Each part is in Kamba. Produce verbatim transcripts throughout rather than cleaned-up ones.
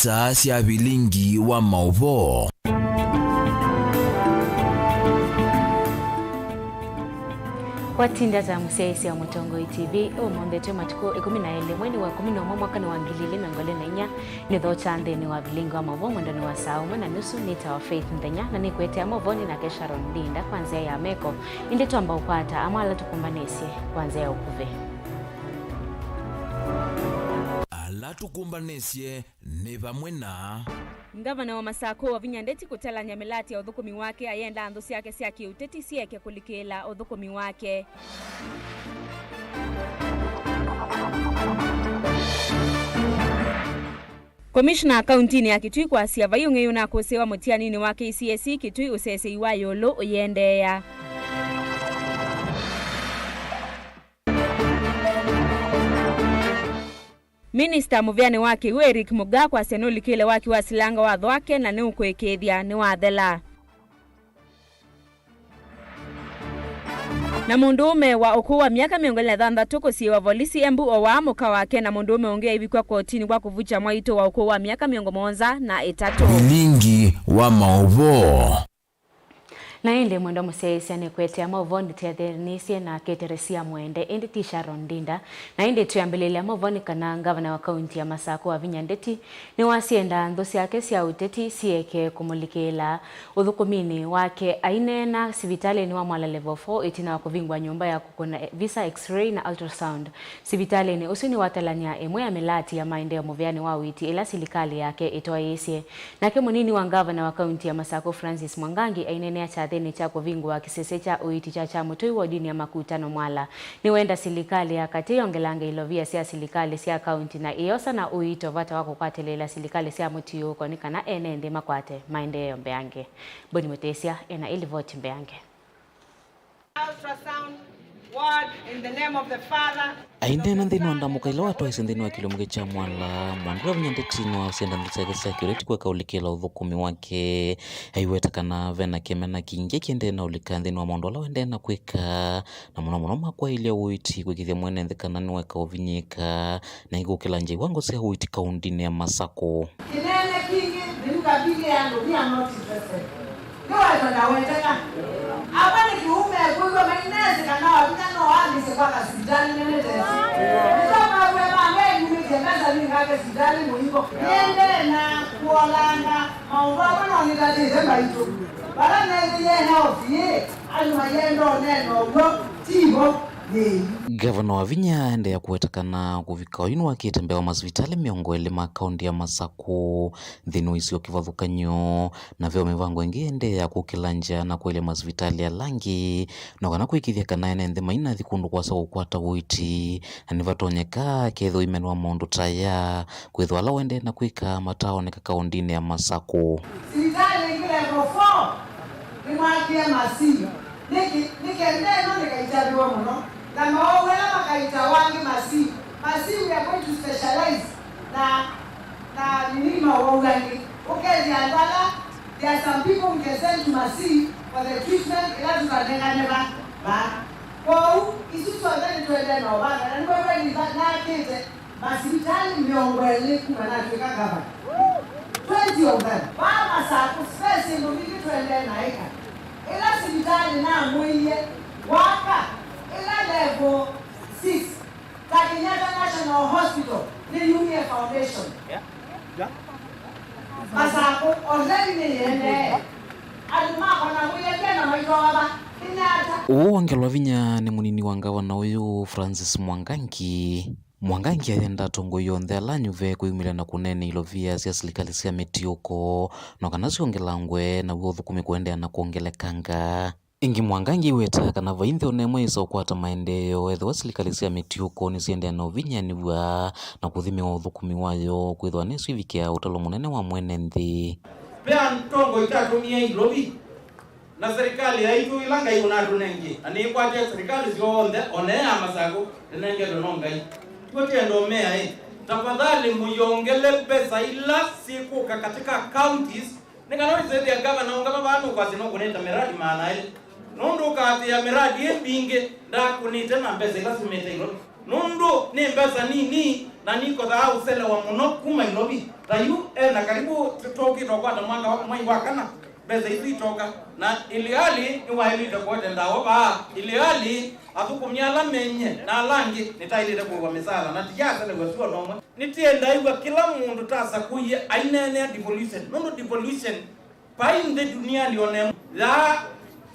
Saa sya vilingi wa maũvoo. Watinda ta mũsyaĩĩsya wa Mũtongoi T V, ũmũnthĩ twĩ matukũ ĩkũmi na elĩ, mwei wa ĩkũmi na ũmwe, mwakanĩ wa ngili ilĩ mĩongo ĩlĩ na inya. Nĩthokya nthĩnĩ wa vilingi wa maũvoo mwendonĩ wa saa ũmwe na nusu. Nĩtawa Faith Mũthenya, na nĩkũetea maũvoo nĩ nake Sharon Ndinda kwa nzĩa ya meko. Ĩndĩ twamba ũkwata amwe ala tũkũmbanĩsye kwa nzĩa ya ũkuvĩ. Ala tũkũmbanĩsye nĩ vamwe na. Ngavana wa Masakũ Wavinya Ndeti kũtalany'a mĩlati ya ũthũkũmi wake, ayenda nthũ syake sya kĩũteti syĩeke kũlikĩĩla ũthũkũmi wake. Komishna kauntinĩ ya Kitui kwasya vai ũng'ei ũnakũsĩĩwa mũtianinĩ wa K C S E Kitui ũsesei wa ĩũlũ ũyĩendeea. Minista mũvĩanĩ wa kĩw'ũ Eric Mugaa kwasya nũlikĩle waki wa silanga watho wake na nĩũkũĩkĩĩthya nĩwathela. Na mũndũũme wa ũkũũ wa myaka mĩongo ĩlĩ na thanthatũ kũsiĩĩwa volisi Embu o waa mũka wake, na mũndũũme ũngĩ aivikwa kotinĩ kwa kũvukya mwaitũ wa ũkũũ wa myaka mĩongo mũonza na ĩtatũ. Vilingi wa maũvoo. Na ĩndĩ mwendwa mũsyaĩĩsya nĩkũetea maũvoo nĩtetheanisye na Keteresia Mwende, ĩndĩ ti Sharon Ndinda. Na ĩndĩ twĩambĩlĩlya maũvoo nĩ kana ngavana wa kaunti ya Masakũ Wavinya Ndeti nĩwasyenda nthũ syake sya ũteti syĩeke kũmũlikĩĩla ũthũkũminĩ wake. Aineena sivitalĩnĩ wa Mwala Level four ĩtina wa kũvingũa nyũmba ya kũkũna visa, X-ray na ultrasound. Sivitalĩnĩ ũsu nĩwatalany'a ĩmwe ya mĩlati ya maendeeo mũvĩanĩ wa ũiiti ĩla silikalĩ yake ĩtwaĩĩsye. Nake mũnini wa ngavana wa kaunti ya Masakũ Francis Mwangangi aineenea kyathĩnĩ kya kũvingũa kĩsese kya ũiiti kya Kyamũtũi wodinĩ ya Makutano Mwala. Nĩwenda silikalĩ ya katĩ yongelange ilovia sya silikalĩ sya kaunti na ĩyosa na ũito vata wa kũkwatĩlĩĩla silikalĩ sya mũtiũũko nĩ kana ene nthĩ makwate maendeeo mbeange. Boni Mũtĩsya ena ĩlivoti mbeange. Ultrasound ward in the name of the Father. Aineena nthĩnĩ wa ndamũka ila watwaisye nthĩnĩ wa kĩlũmũke kya Mwala, Mwandu Wavinya Ndeti nĩwasyenda nthĩ syake sya kĩũteti kũeka ũlikĩla ũthũkũmi wake. Aiweta kana vena kĩmena kingĩ kĩendee na ũlika nthĩnĩ wa maũndũ ala ũendee na kwĩka, na mũno mũno ma kwaĩlya ũiiti, kwĩkĩthya mwene nthĩ kana nĩweka ũvinyĩĩka na ikũkĩlangya iwango sya ũiiti kauntinĩ ya Masakũ. Kĩnene kingĩ, nĩ ukabili ya andũ, we are not interested. Nĩwetwa ndaweteka. Ava nĩ kĩume kwĩw'a mainesĩ kana Wavinya no ambĩsye kwaka sivitalĩ nene tesi. Nĩtwamawĩa ma wee yumĩtye mbesa ningake sivitalĩ mũingo. Nĩendee na kũolanga maũndũ amwe no nĩtatĩte mbaitũ. Vala nethĩie health yĩ, andũ mayenda ũneena ũw'o, ti vo yĩĩ. Ngavana Wavinya aendeea kũweta kana kũvika oyu nĩwakĩte mbee wa masivitalĩ mĩongo ĩlĩ ma kaunti ya Masakũ nthĩnĩ wa isio kĩvathũkany'o. Na ve o mĩvango ĩngĩ ĩendee ya kũkĩlangya na kũelya masivitalĩ ala angĩ, no kana kũĩkĩĩthya kana ene nthĩ mainathi kũndũ kũasa kũkwata ũiiti, na nĩvatonyeka kethĩwa imenwa maũndũ ta aya, kwĩthĩwa ala ũendee na kwĩka mataoneka kaũndĩnĩ ya Masakũ. Sivitalĩ ĩngĩ level four nĩmwakie Masii. Nĩkĩ? Nĩkenda ĩno ndĩkaitavĩwe mũno. Na maũũ ala makaitawa angĩ Masii. Masii, we are going to specialize na, na nini maũũ angĩ. Ũkethĩa andũ ala, there are some people we can send to Masii for the treatment ĩla tũtanengane va, va. Kwoou, isu syonthe nĩtũendee na ũvanga, na nĩwew'e nĩtha-, nakĩte masivitalĩ mĩongo ĩlĩ kuma natw'ĩka ngavana. Twenty of them. Vaa Masakũ, ve syĩndũ mbingĩ tũendee na ĩka. Ĩla sivitalĩ namwĩie waka, ĩla level six, ta Kenyatta National Hospital, nĩyumie foundation. Masakũ already nĩyĩendee. Andũ makwa na mwĩyendee na maitwawa va, nĩ ata? Ũũ wongelwa vinya nĩ mũnini wa ngavana ũyũ, Francis Mwangangi. Mwangangi ayenda atongoi onthe ala anyuve kwĩyumĩlya na kũneena ilovia sya silikalĩ sya mĩtiũko, no kana syongelangwe, naw'o ũthũkũmi kũendeea na kwongelekanga. Ĩngĩ Mwangangi aiweta kana vai nthĩ ona ĩmwe yĩsa ũkwata maendeeo ethĩwa silikalĩ sya mĩtiũko nĩsiendeea na ũvinyĩanĩw'a na kũthimĩwa ũthũkũmi wayo, kwĩthĩwa nĩsyo ivikĩaa ũtalo mũnene wa mwene nthĩ. Ve atongoi tatũmie ilovi. Na serikali yaitũ ĩla Ngai ũnatũnengie, na nĩĩkwatĩe serikali syonthe, o na ĩya ya Masakũ, nĩnengetwe no Ngai. Tw'o tienda ũmea ĩ, tafadhali mũyongele mbesa ila syĩkũka katika counties, nĩ kana ũisĩthĩa ngavana ũngama vaa nũkwasya nũkũnĩte miradi maana elĩ. Nũndũ ũkaatĩĩa miradi ĩ mbingĩ ndakũnĩte na mbesa ila syumĩte ilo. Nũndũ nĩ mbesa nini Na nĩkothaa ũselewa mũno kuma Ilovi. Ta yu e na karibu tũkĩte ũkwata mwaka wa, mwei wa kana, mbesa isu itoka. Na Iliali nĩwaĩlĩte kũete ndawa vaa. Iliali athũkũmi ala menye na ala angĩ nĩtaĩlĩte kũĩwa mĩsaala, na tiyaselew'a sua nomwe. Nĩtĩendaĩw'a kĩla mũndũ tasakũie aineenea devolution, nũndũ devolution vai nthĩ duniani o na ĩmwe ya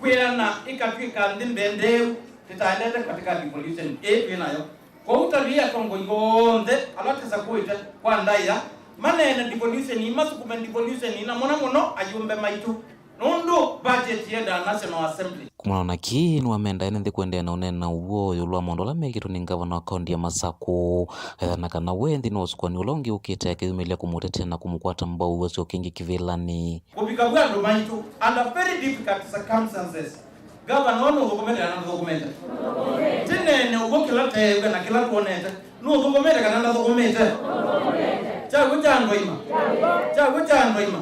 kwĩana ĩkatw'ĩka nthĩ mbendeeu, tĩtaendete katika devolution ĩĩ twĩ nayo. Kwoou ta vĩĩ atongoi onthe ala tũsakũĩte kwa ndaĩa maneene devolution, masukume devolution, na mũno mũno ayũmbe maitũ, nũndũ budget yendaa National Assembly. Kumana na kĩĩ, nĩwamenda ene nthĩ kũendeea na ũneena ũw'o ĩũlũ wa maũndũ ala mekĩtwe nĩ ngavana wa kaunti ya Masakũ. Ethana kana we nthĩnĩ wa ũsukuani ũla ũngĩ ũkĩte akĩyumĩlya kũmũtetea na kũmũkwata mbau asyoke ĩngĩ kĩvĩlanĩ. Kũvika vu andũ maitũ under very difficult circumstances. Ngavana ũũ nũthũkũmĩte kana ndũthũkũmĩte? Tĩneene ũw'o kĩla teew'e na kĩla twonete, nũthũkũmĩte kana ndathũkũmĩte? Kyaw'o kya andũ aima, kyaw'o kya andũ aima,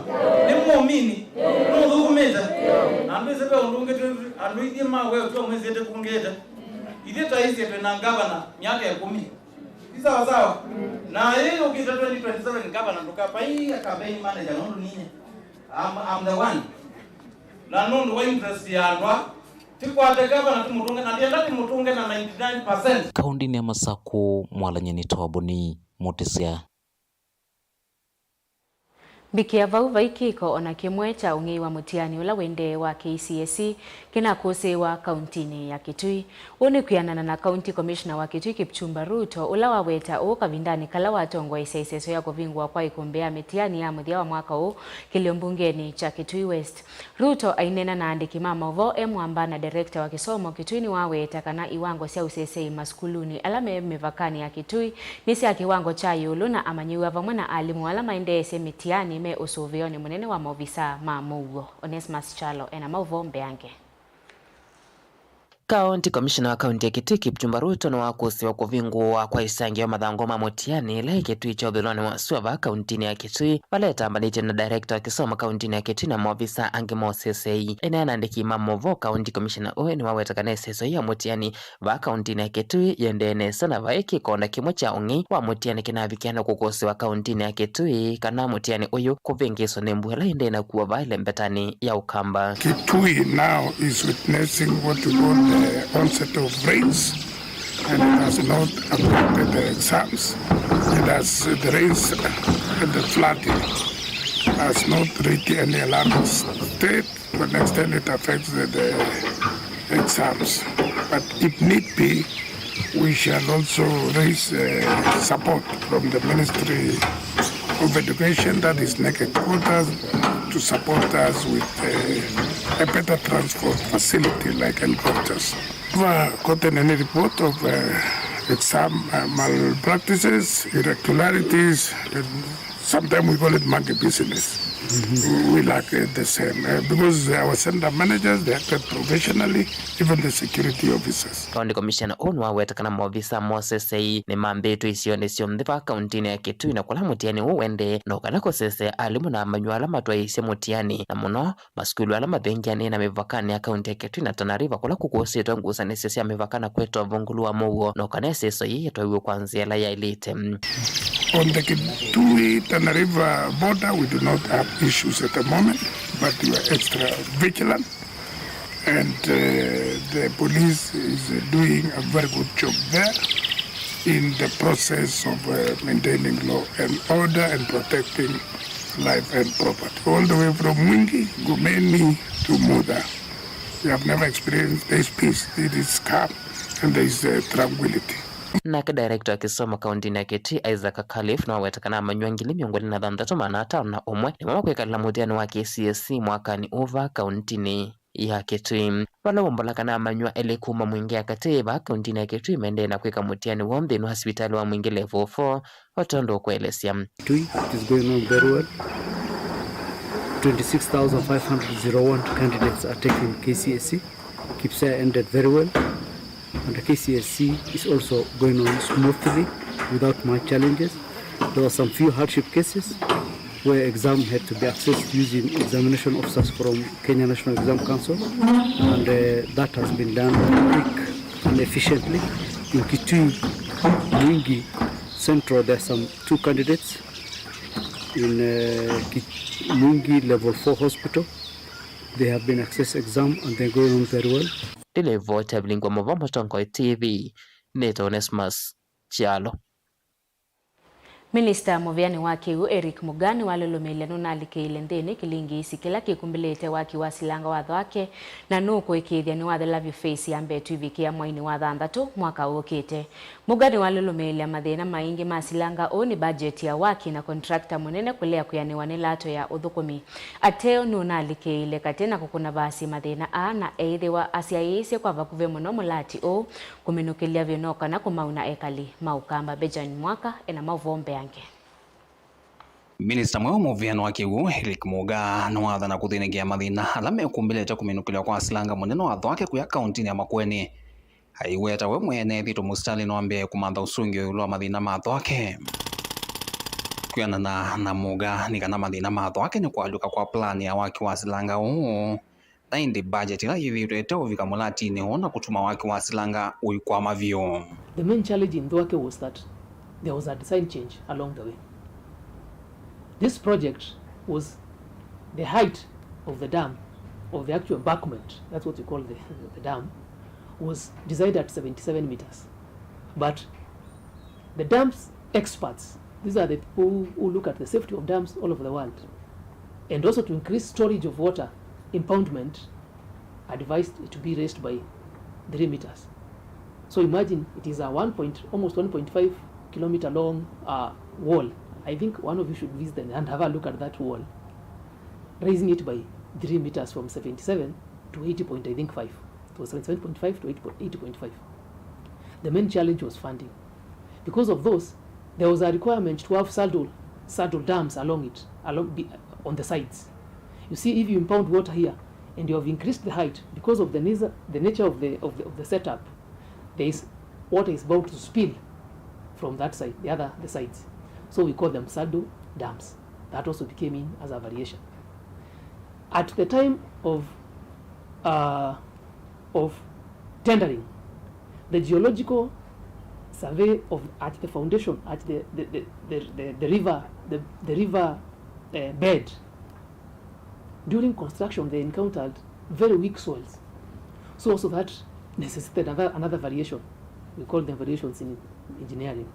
nĩ mũmini, nũthũkũmĩte. Na andũ ĩsĩ ve ũndũ ũngĩ twĩ andũ ithyĩ ma weũtw'a mwĩsĩte kũngĩte. Ithyĩ taisye twĩ na ngavana myaka ĩkũmi. Ti sawa sawa? Na ĩĩ ũkĩte twenty twenty-seven ngavana ndũkapai campaign manager nũndũ ninyie. I'm, I'm the one. Na nũndũ wa interest ya andũ aa, tĩkwate ngavana tĩmũtũnge, na ndienda tĩmũtũnge na ninety-nine percent. Kaũndĩnĩ ya Masakũ, Mwalanyeni Toboni Mũtĩsya. Mbikĩa vau vai kĩko o na kĩmwe kya ũng'ei wa mũtiani ũla wendee wa K C S E kĩnakũsĩĩwa kaũntĩnĩ ya Kitui. Ũũ nĩ kwĩanana na County Commissioner wa Kitui Kipchumba Ruto, ũla waweta ũũ kavindanĩ kala watongoesya ĩseso ya kũvingũwa kwa ĩkũmbĩ ya mĩtiani ya mũthya wa mwaka ũũ kĩlĩo mbungenĩ kya Kitui West. Ruto aineena na aandĩki ma maũvoo e mwamba na director wa kĩsomo Kitui nĩwaweta kana iwango sya ũseseĩ masukulunĩ ala me mĩvakanĩ ya Kitui nĩ sya kĩwango kya ĩũlũ, na amanyĩw'a vamwe na alimũ ala maendeesye mĩtiani me ũsũvĩonĩ mũnene wa maovisaa ma mũuo. Onesmus Kyalo ena maũvoo mbeange. County Commissioner wa kaunti ya Kitui Kipchumba Ruto nĩwakũsĩwa kũvingũwa kwa ĩsangĩo mathangũ ma mũtiani ĩla ĩ Kitui kya ũthũĩlonĩ wa sua vaa kauntinĩ ya Kitui, vala etambanĩtye na director wa kĩsomo kauntinĩ ya Kitui na maovisa angĩ ma ũseseĩ. Eneena na andĩki ma maũvoo, County Commissioner ũyũ nĩwaweta kana ĩseso ya mũtiani vaa kauntinĩ ya Kitui yĩendee nesa na vai kĩkonda kĩmwe kya ũng'ei wa mũtiani kĩnavikĩa na kũkũsĩwa kauntinĩ ya Kitui kana mũtiani ũyũ kũvĩngĩĩswa nĩ mbua ĩla ĩendee na kua vaa ĩlembetanĩ ya Ũkamba. Kitui now is witnessing what we call the onset of rains, and it has not affected the exams. It has, the rains and the flooding has not reached any alarming state. To an extent, it affects the, the exams. But if need be, we shall also raise, uh, support from the Ministry of Education, that is NEC headquarters, to support us with, uh, a better transport facility like helicopters. Never gotten any report of, uh, exam, uh, malpractices, irregularities, and sometimes we call it monkey business. We lack, uh, the same, uh, because our center managers, they acted professionally, even the security officers. County Commissioner ũũ nĩwaweta kana maovisa ma ũseseĩ nĩmambĩĩtwe isionĩ syonthe vaa kauntinĩ ya Kitui na kũla mũtiani ũũ wendee, no kana kũsesea alimũ na amanyĩw'a ala matwaĩĩsye mũtiani, na mũno masukulu ala mavinganĩe na mĩvakanĩ ya kaunti ya Kitui na Tana River, kũla kũkũsĩtwe ngusanĩsyo sya mĩvaka na kwĩtwa ũvũngũlu wa mũuo, no kana ĩseso yĩĩ yĩtwaiwe kwa nzĩa ĩla yaĩlĩte. On the Kitui Tana River border, we do not have issues at the moment, but we are extra vigilant, and, uh, the police is doing a very good job there in the process of, uh, maintaining law and order and protecting life and property, all the way from Mwingi, Ngomeni to Mutha. We have never experienced this peace. It is calm and there is, uh, tranquility. Nake director wa kĩsomo kauntinĩ ya Kitui, Isaac Khalif, nĩwaweta kana amanyĩw'a ngili mĩongo ĩlĩ na thanthatũ maana atano na ũmwe nĩmo makwĩkalĩla mũthyanĩ wa K C S E mwakanĩ ũũ vaa kauntinĩ ya Kitui. Vala wombola kana amanyĩw'a elĩ kuma Mwingi ya katĩ vaa kauntinĩ ya Kitui maendee na kwĩka mũtiani woo nthĩnĩ wa sivitalĩ wa Mwingi Level four, o tondũ ũkũelesya. Kitui, it is going on very well. Twenty-six thousand five hundred zero one candidates are taking K C S E. KPSEA ended very well. And the K C S E is also going on smoothly without much challenges. There were some few hardship cases where exam had to be accessed using examination officers from Kenya National Exam Council, and, uh, that has been done quick and efficiently. In Kitui, Mwingi, Central, there are some two candidates in uh, Ki- Mwingi Level four Hospital. They have been access exam and they're going on very well. Ndilivoti ya Vilingi wa Mauvoo Mũtongoi T V, nĩtawa Onesmus Kyalo. Minista mũvĩanĩ wa kĩw'ũ Eric Mugaa nĩwalũlũmĩĩlya nũnalikĩile nthĩnĩ kĩlingisi kĩla kĩkumbĩlĩte waki wa silanga wa Thwake, na nũkũĩkĩĩthya nĩwathela vyũ phase ya mbee tũivikĩa mwainĩ wa thanthatũ mwaka ũkĩte. Mugaa nĩwalũlũmĩĩlya mathĩna maingĩ ma silanga, ũũ nĩ budget ya waki na contractor mũnene kũlea kwĩanĩwa nĩ lato ya ũthũkũmi. Ateo nũnalikĩĩile katĩ na kũkũna vaasĩ mathĩna aa, na eĩthĩwa asyaĩĩsye kwa vakuvĩ mũno mũlati ũũ kũminũkĩlya vyũ no kana kũmauna ekali ma Ũkamba. Benjamin Mwaka ena maũvoo mbeange. Minista mweũ mũvĩanĩ wa kĩw'ũ Eric Mugaa nĩwathana kũthĩnĩkĩa mathĩna ala mekumbĩlĩte kũminũkĩlwa kwa silanga mũnene wa Thwake kũya kaũntĩnĩ ya Makueni. Aiweta we mwene ethĩtwe mũsitalĩnĩ wa mbee kũmantha ũsũngĩo ĩũlũ wa mathĩna ma Thwake. Kwĩanana na Mugaa, nĩ kana mathĩna ma Thwake nĩ kũalyũka kwa plan ya waki wa silanga ũũ, na ĩndĩ budget ĩla yĩthĩĩtwe ĩteũvika mũlatinĩ ũũ na kũtuma waki wa silanga ũikwama vyũ. The main challenge in Thwake was that there was a design change along the way. This project was the height of the dam, of the actual embankment, that's what you call the, the dam, was designed at seventy-seven meters. But the dams experts, these are the people who, who look at the safety of dams all over the world, and also to increase storage of water, impoundment advised it to be raised by three meters. So imagine it is a one point, almost one point five kilometer long uh, wall. I think one of you should visit and have a look at that wall. Raising it by three meters from seventy-seven to eighty point, I think, five. It was seventy-seven point five to eighty point five. The main challenge was funding. Because of those, there was a requirement to have saddle, saddle dams along it, along the, on the sides. You see, if you impound water here and you have increased the height because of the, nisa- the nature of the, of the, of the setup, there is water is about to spill from that side, the other, the sides. So we call them saddle dams. That also became in as a variation. At the time of, uh, of tendering, the geological survey of at the foundation, at the, the, the, the, the, the river, the, the river uh, bed, during construction they encountered very weak soils. So also that necessitated another, another variation. We call them variations in engineering.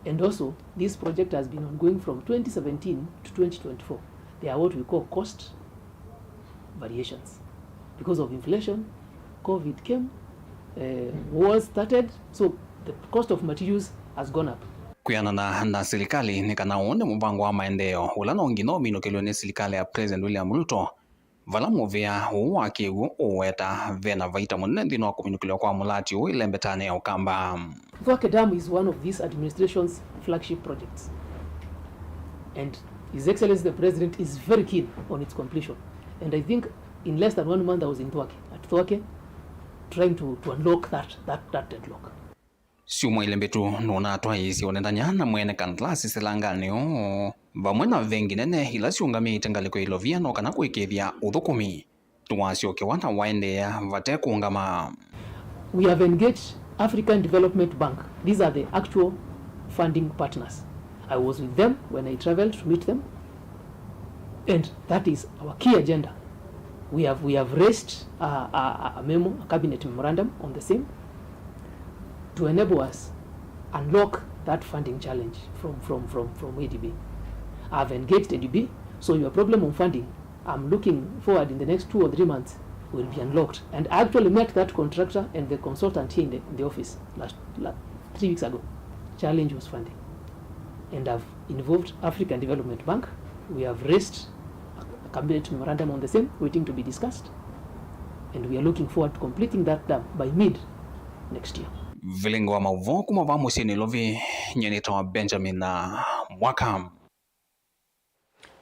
And also, this project has been ongoing from twenty seventeen to twenty twenty-four. They are what we call cost variations. Because of inflation, covid came, uh, wars started, so the cost of materials has gone up. Kwĩanana na silikalĩ, nĩ kana ũũ nĩ mũvango wa maendeeo ũla no nginya ũminũkĩlw'e nĩ silikalĩ ya President William Ruto, vala mũvĩa ũũ wa kĩw'ũ ũweta ve na vaita mũnene nthĩnĩ wa kũminũkĩlw'a kwa mũlati ũũ ĩlembetanĩ ya Ũkamba. Thwake Dam is one of this administration's flagship projects, and His Excellency the President is very keen on its completion, and I think in less than one month I was in Thwake, at Thwake, trying to, to unlock that, that, that deadlock. Syumwa ilĩ mbĩtu nũnatwaĩĩsye ũnendanĩa na mwene kandalasi silanganĩ ũũ vamwe na vengi nene ila syũngamĩĩte ngalĩko ya ilovia no kana kũĩkĩĩthya ũthũkũmi nĩwasyokewa na waendeea vate kũũngama. We have engaged African Development Bank. These are the actual funding partners. I was with them when I traveled to meet them. And that is our key agenda. We have, we have raised a, a, a memo, a cabinet memorandum on the same to enable us unlock that funding challenge from, from, from, from A D B. I've engaged A D B, so your problem on funding, I'm looking forward in the next two or three months, will be unlocked. And I actually met that contractor and the consultant here in the, in the office last, la three weeks ago. Challenge was funding. And I've involved African Development Bank. We have raised a cabinet memorandum on the same, waiting to be discussed. And we are looking forward to completing that dam by mid next year. Vilingi wa maũvoo kuma vaa mũsyĩ Nairobi, nyie nĩtawa Benjamin, uh, Mwaka.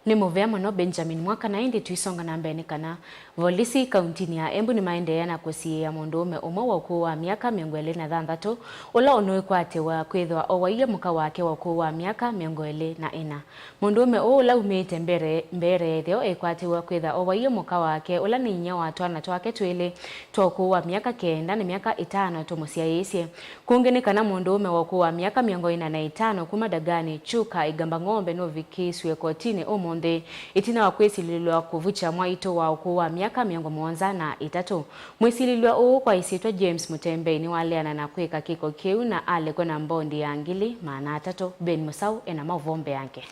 Nĩ mũvea mũno Benjamin Mwaka, na ĩndĩ tũisonga na mbee nĩ kana volisi kauntinĩ ya Embu nĩmaendeea na kũsiĩĩa mũndũũme ũmwe wa ũkũũ wa myaka mĩongo ĩlĩ na thanthatũ, ũla ũnũĩkwatĩwa kwĩthĩwa owaie mũka wake wa ũkũũ wa myaka mĩongo ĩlĩ na ĩna. Mũndũũme ũũ ũla umĩĩte mbere, mbere ya ĩtheo ekwatĩw'a kwĩtha owaie mũka wake, ũla nĩ inyia wa twana twake twĩlĩ twa ũkũũ wa myaka kenda na myaka ĩtano tũmũsyaĩĩsye. Kũngĩ nĩ kana mũndũũme wa ũkũũ wa myaka mĩongo ĩna na ĩtano kuma Dagani, Chuka, Igamba Ng'ombe nũvikĩisw'e kotinĩ ũmũnthĩ, ĩtina wa kwĩsilĩlw'a kũvukya mwaitũ wa ũkũũ wa myaka mĩongo mũonza na ĩtatũ. Mwĩsilĩlw'a ũũ kwa ĩsyĩtwa James Mũtembei nĩwaleana na kwĩka kĩko kĩu na alekwa na mbondi ya ngili maana atatũ. Ben Mũsaũ ena maũvoo mbeange.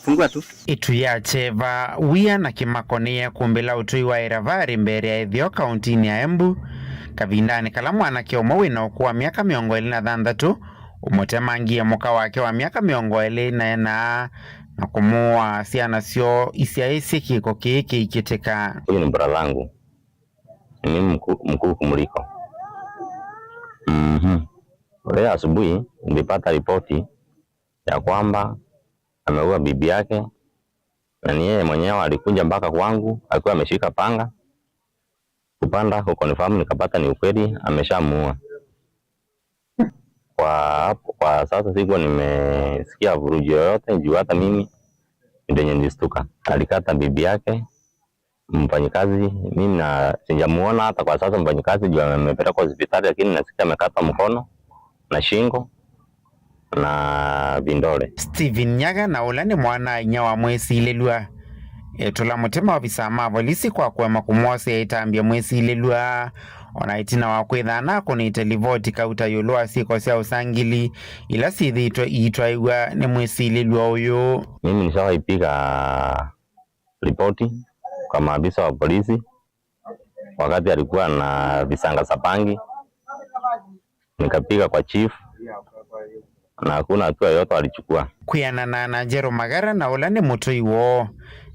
Fungua tu. Ĩtu ya kyeva, wia na kĩmako nĩyekũmbĩla ũtũi wa Ĩravarĩ mbere ya ĩtheo kauntinĩ ya Embu, kavindanĩ kala mwanake ũmwe wĩ na ũkũũ wa myaka mĩongo ĩlĩ na thanthatũ ũmũtemangie mũka wake wa myaka mĩongo ĩlĩ na ĩna na kũmũaa syana syoo isyaĩĩsye kĩko kĩĩ kĩikĩtĩka. Huyu ni brother yangu. Ni mimi mkuu, mkuu kumuliko. Mhm. Leo asubuhi nilipata ripoti ya kwamba ameua bibi yake, na ni yeye mwenyewe alikuja mpaka kwangu akiwa ameshika panga. Kupanda kuconfirm, nikapata ni ukweli, ameshamuua. Kwa hapo, kwa sasa sikuwa nimesikia vurugu yoyote, juu hata mimi ndio nilistuka. Alikata bibi yake, mfanyikazi, mimi na sijamuona hata kwa sasa mfanyikazi, juu amepelekwa hospitali, lakini nasikia amekata mkono na shingo na vindole. Stephen Nyaga, na ũla nĩ mwana-a-inyia wa mwĩsilĩlw'a, etũla mũtĩ maovisaa ma volisi kwa kũema kũmwosea ĩtambya mwĩsilĩlw'a, o na ĩtina wa kwĩtha anakũnĩte livoti kauta ĩũlũ wa syĩko sya ũsangili ila syĩthĩĩtwe iitwaĩw'a nĩ mwĩsilĩlw'a ũyũ. Mimi nishawahi piga ripoti kwa maafisa wa polisi wakati alikuwa na visanga za bangi, nikapiga kwa chief na hakuna hatua yoyote walichukua. Kwĩanana na Njerũ Magara, na ũla nĩ mũtũi woo,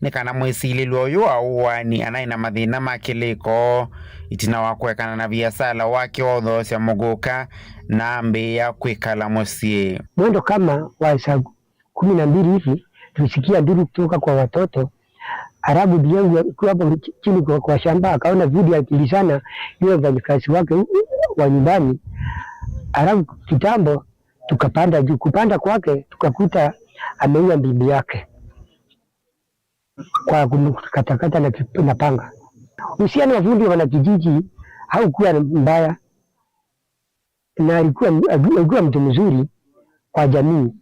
nĩ kana mwĩsilĩlw'a ũyũ wa ũaani anaĩ na mathĩna ma kĩlĩko ĩtina wa kũekana na viasala wake wa ũthoosya mũgũka na ambĩĩa kwĩkala mũsyĩ. Mwendo kama wa saa kumi na mbili hivi, tulisikia nduru kutoka kwa watoto. Halafu bibi yangu akiwa hapo chini kwa, kwa shamba, akaona video ya kimbizana yule mfanyikazi wake wa nyumbani. Halafu kitambo tukapanda juu, kupanda kwake tukakuta ameua bibi yake kwa kumkatakata na, na panga. Uhusiano wa fundi wa wanakijiji haukuwa mbaya, na alikuwa, alikuwa mtu mzuri kwa jamii.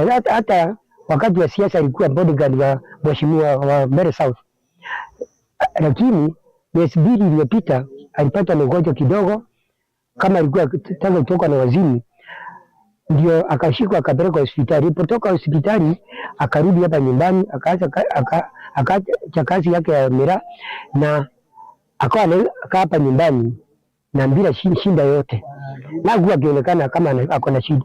Hata, hata wakati wa siasa alikuwa bodyguard wa mheshimiwa wa Mbeere South. Lakini miezi mbili iliyopita alipatwa na ugonjwa kidogo, kama alikuwa akitaka kutoka na wazimu, ndio akashikwa akapelekwa hospitali. Alipotoka hospitali akarudi hapa nyumbani, akaacha ka-, aka-, akaacha kazi yake ya miraa na akawa anakaa hapa nyumbani na bila shi-, shida yote. Na hakuwa akionekana kama ana-, ako na shida.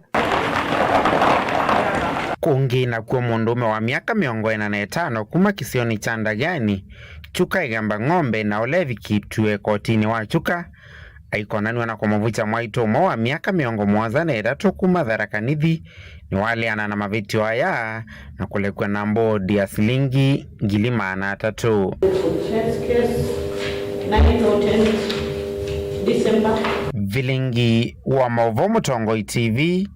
Kũngĩ nakw'o mũndũũme wa myaka mĩongo ĩna na ĩtano kuma kĩsionĩ kya Ndagani, Chuka Igamba Ng'ombe, na ũla evikĩtw'e kotinĩ wa Chuka, aikonanw'a na kũmũvukya mwaitũ ũmwe wa myaka mĩongo mũonza na ĩtatũ kuma Tharaka Nithi, nĩwaleana na mavĩtyo aya na kũlekw'a na mbodi ya silingi ngili maana atatũ. Vilingi wa maũvoo Mũtongoi T V,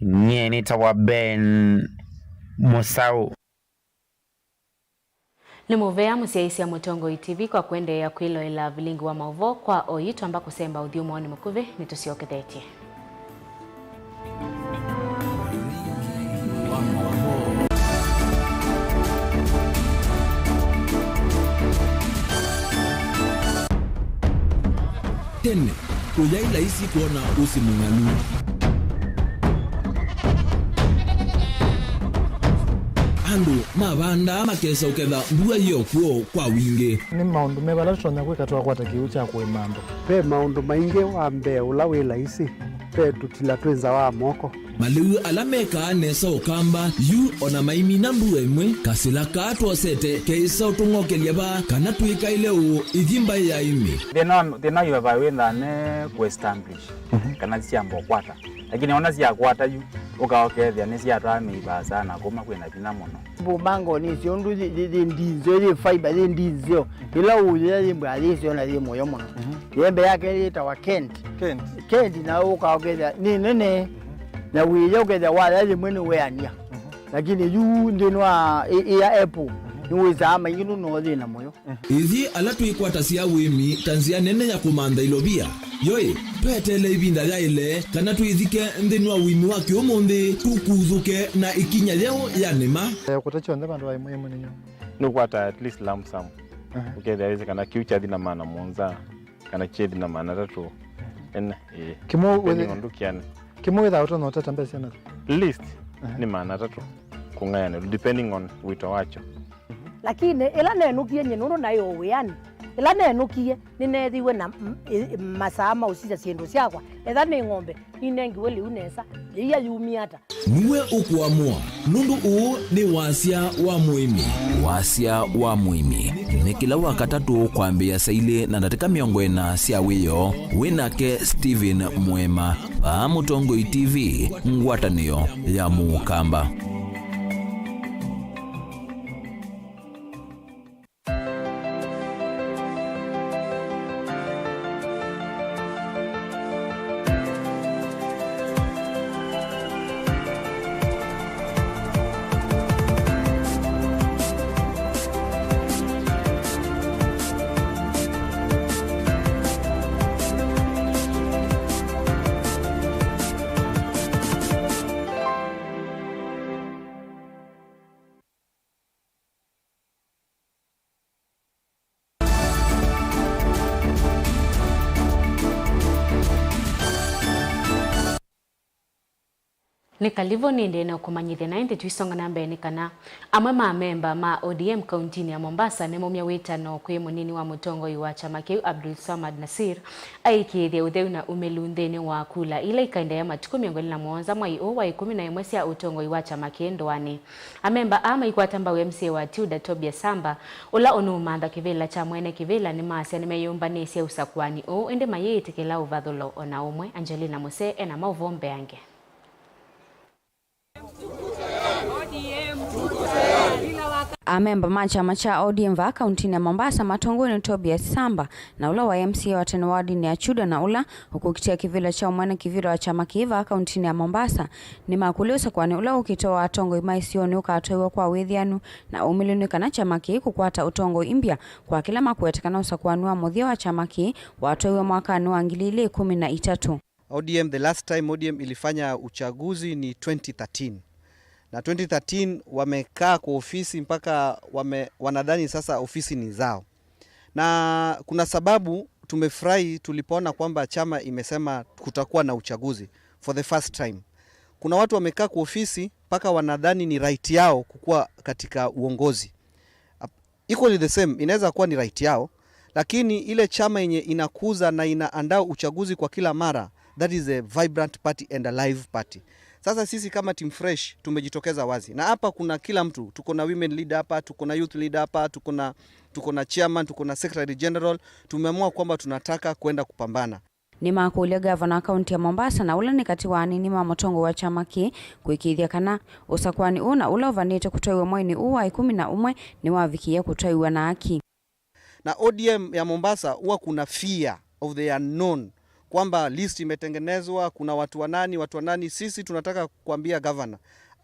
nyie nĩtawa Ben Mũsaũ. Nĩ mũvea mũsyaĩĩsya Mũtongoi T V kwa kũendeea kwĩloela vilingi wa maũvoo. Kwa oyu twamba kũsemba ũthyũmũonĩ mũkuvĩ, nĩtũsyokethetye. Tene, kũyaĩ laisi kwona ũsĩ mũng'alu. Andũ mavandaa makesa ũketha mbua yĩ o kw'o kwa wingĩ. Nĩ maũndũ meva ala tũtonya kwĩka twakwata kĩw'ũ kya kũĩma andũ? Ve maũndũ maingĩ. Wa mbee ũla wĩ laisi, ve tũtila twĩ nza wa moko. Malĩu ala mekaa nesa ũkamba yu o na maimina mbua ĩmwe, kasĩla kaa twosete keĩsa ũtũng'okelya vaa kana twĩkaĩle ũũ ithi mbaĩ ya ĩmĩ. Thĩna, thĩna wĩ vaa wĩ nthane kũ establish, mhm, kana syamba ũkwata. Lakini ona syakwata yu, ũka ũkethĩa nĩsyatwaa mĩi vaasa na kuma kwĩna vinya mũno. Mbũmbango nĩ syo ũndũ yĩ, yĩ, yĩ ndinzeo, yĩ fiber, yĩ ndinzeo. Ĩla ũyĩa yĩ mbwa yĩ syo na yĩ mũyo mũno. Mhm. Yembe yake yĩtawa Kent. Kent. Kent na ũka ũkethĩa nĩ nene. Na wĩya ũkethĩa waya yĩmwe nĩ weania. Mhm. Lakini yu nthĩnĩ wa ĩ, ĩ ya apple, mhm, nĩ wĩsaa maingĩ nũno thĩna mũyo. Ithyĩ ala twĩkwatasya ũĩmi ta nzĩa nene ya kũmantha ilovia, yo-ĩ, tweteele ĩvinda yaĩle kana twĩthike nthĩnĩ wa ũĩmi wa kĩũmũnthĩ, tũkuthũke na ĩkinya yeũ ya nĩma? Eh, kũta kyonthe vandũ va ĩmwe ĩmwe nĩ nyũmba. Nũkwata at least lump sum. Aha. Ũkethĩa wĩsĩ kana kĩu kyathi na maana mũonza, kana kyethi na maana atatũ. Ene, ĩĩ. Kĩmwe depending wĩthĩ-, on ndũkĩane. Kĩmwe wĩthaa ũtonya ũtata mbesa na? Least, aha, nĩ maana atatũ kũng'ayanĩlwa, depending on wĩto wakyo. Lakini ĩla nenũkie nyie nũndũ naĩ o wĩanĩ, ĩla nenũkie nĩneethiwe na m-, ĩ-, masaa ma ũsisya syĩndũ syakwa. Etha nĩ ng'ombe, ninengiwe lĩu nesa, yĩia yumie ata? Nĩwe ũkũamũa, nũndũ ũũ nĩ wasya wa mũĩmi. Wasya wa mũĩmi nĩ kĩla Wakatatũ kwambĩĩa saa ilĩ na ndatĩka mĩongo ĩna sya wĩoo. Wĩ nake Stephen Mwema, vaa Mũtongoi T V, ngwatanĩo ya Mũkamba. Nĩ kalivũ, nĩndĩ na kũmanyĩthya, na ĩndĩ tũisonga na mbee nĩ kana amwe ma amemba ma O D M kauntinĩ ya Mombasa nĩmaumya wĩtano kwĩ mũnini wa mũtongoi wa kyama kĩu Abdul Swamad Nasir aĩkĩĩthye ũtheu na umĩlu nthĩnĩ wa kula ila ikaendeea matukũ mĩongo ĩlĩ na mũonza mwai ũũ wa ĩkũmi na ĩmwe sya ũtongoi wa kyama kĩĩ ndũanĩ. Amemba aa maikwata mbau M C A wa Tilda Tobias Samba, ũla ũnũũmantha kĩvĩla kya mwene kĩvĩla, nĩmaasya nĩmeyũmbanĩsye ũsakũani ũũ, ĩndĩ mayĩĩtĩkĩla ũvathũlo o na ũmwe. Angelina Muse ena maũvoo mbeange. Amemba ma kyama kya O D M vaa kauntinĩ ya Mombasa matongoew'e nĩ Tobias Samba, na ũla waĩ M C A wa tene wa wardinĩ ya Chuda, na ũla ũkũkitĩa kĩvĩla kya ũmwene kĩvĩla wa kyama kĩĩ vaa kauntinĩ ya Mombasa, nĩmakũlya ũsakũani ũla ũkĩte wa atongoi ma isionĩ ũkatwaiwa kwa wĩthĩanu na ũmĩlu nĩ kana kyama kĩĩ kũkwata ũtongoi imbya kwa kĩla makwete kana ũsakũani wa mũthya wa kyama kĩĩ watwaiwe mwakanĩ wa ngili ilĩ ĩkũmi na itatũ. O D M, the last time O D M ilifanya uchaguzi ni twenty thirteen. Na twenty thirteen wamekaa kwa ofisi mpaka wame-, wanadhani sasa ofisi ni zao. Na kuna sababu tumefurahi tulipoona kwamba chama imesema kutakuwa na uchaguzi for the first time. Kuna watu wamekaa kwa ofisi mpaka wanadhani ni right yao kukua katika uongozi. Ap-, equally the same, inaweza kuwa ni right yao, lakini ile chama yenye inakuza na inaandaa uchaguzi kwa kila mara, that is a vibrant party and a live party. Sasa sisi kama Team Fresh tumejitokeza wazi. Na hapa kuna kila mtu, tuko na women leader hapa, tuko na youth leader hapa, tuko na, tuko na chairman, tuko na secretary general. Tumeamua kwamba tunataka kwenda kupambana. Nĩmakũlya gavana wa kaunti ya Mombasa, na ũla nĩ katĩ wa anini ma mũtongoi wa kyama kĩĩ, kũĩkĩĩthya kana ũsakũani ũũ na ũla ũvanĩte kũtwaiwa mweinĩ ũũ wa ĩkũmi na ũmwe nĩwavikĩĩa kũtwaiwa na haki. Na O D M ya Mombasa huwa kuna fear of the unknown, kwamba list imetengenezwa, kuna watu wa nani, watu wa nani. Sisi tunataka kuambia gavana,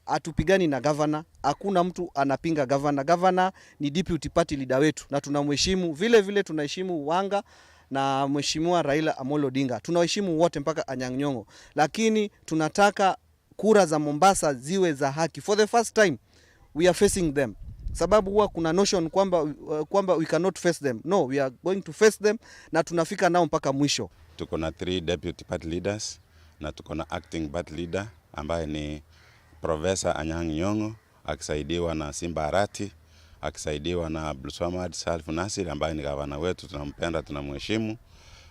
hatupigani na gavana, hakuna mtu anapinga gavana. Gavana ni deputy party leader wetu na tunamheshimu. Vile vile tunaheshimu Wanga na Mheshimiwa Raila Amolo Odinga. Tunawaheshimu wote mpaka Anyang' Nyong'o. Lakini tunataka kura za Mombasa ziwe za haki. For the first time, we are facing them. Sababu huwa kuna notion kwamba, uh, kwamba we cannot face them. No, we are going to face them na tunafika nao mpaka mwisho. Tuko na three deputy party leaders na tuko na acting party leader ambaye ni Professor Anyang' Nyong'o akisaidiwa na Simba Arati, akisaidiwa na Abdulswamad Salif Nasir ambaye ni gavana wetu, tunampenda, tunamheshimu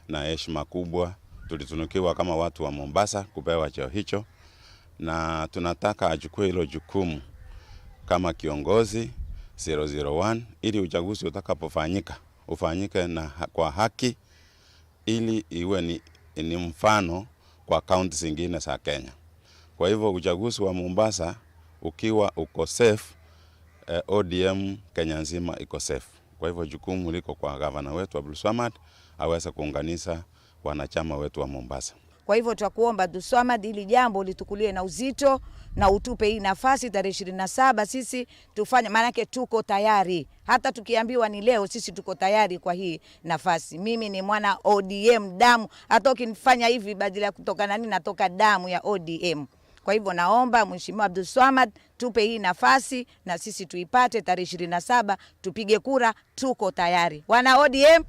na heshima kubwa. Tulitunukiwa kama watu wa Mombasa kupewa cheo hicho, na tunataka achukue hilo jukumu kama kiongozi zero zero one, ili uchaguzi utakapofanyika ufanyike na ha-, kwa haki, ili iwe ni, ni mfano kwa kaunti zingine za Kenya. Kwa hivyo uchaguzi wa Mombasa ukiwa uko safe, eh, O D M Kenya nzima iko safe. Kwa hivyo jukumu liko kwa gavana wetu Abdulswamad aweze kuunganisha wanachama wetu wa Mombasa. Kwa hivyo twakuomba Abdulswamad, hili jambo ulitukulie na uzito na utupe hii nafasi tarehe ishirini na saba sisi tufanye, maanake tuko tayari. Hata tukiambiwa ni leo, sisi tuko tayari kwa hii nafasi. Mimi ni mwana O D M damu, hata ukinifanya hivi badala ya kutoka nani, natoka damu ya O D M. Kwa hivyo naomba Mheshimiwa Abdulswamad tupe hii nafasi na sisi tuipate tarehe ishirini na saba, tupige kura, tuko tayari. Wana O D M!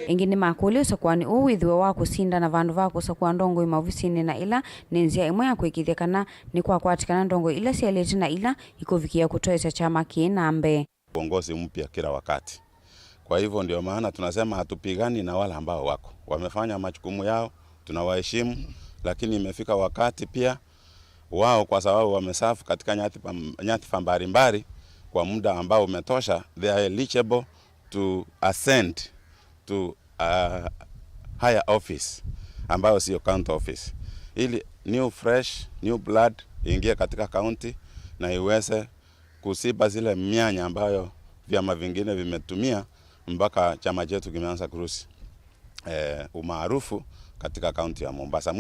Ĩngĩ nĩmakũlya ũsakũanĩ ũũ wĩthĩwe wa kũsinda na vandũ va kũsakũa ndongoi maovisinĩ, na ĩla nĩ nzĩa ĩmwe ya kũĩkĩĩthya kana nĩkwakwatĩkana ndongoi ila syaĩlĩte na ila ikũvikĩa kũtoesya kyama kĩĩ na mbee. Uongozi mpya kila wakati. Kwa hivyo ndio maana tunasema hatupigani na wale ambao wako. Wamefanya majukumu yao, tunawaheshimu, lakini imefika wakati pia wao, kwa sababu wameserve katika nyadhifa, nyadhifa mbalimbali kwa muda ambao umetosha, they are eligible to ascend to a higher office ambayo sio county office, ili new fresh, new blood iingie katika county na iweze kuziba zile mianya ambayo vyama vingine vimetumia mpaka chama chetu kimeanza kulose, eh, umaarufu katika kaunti ya Mombasa.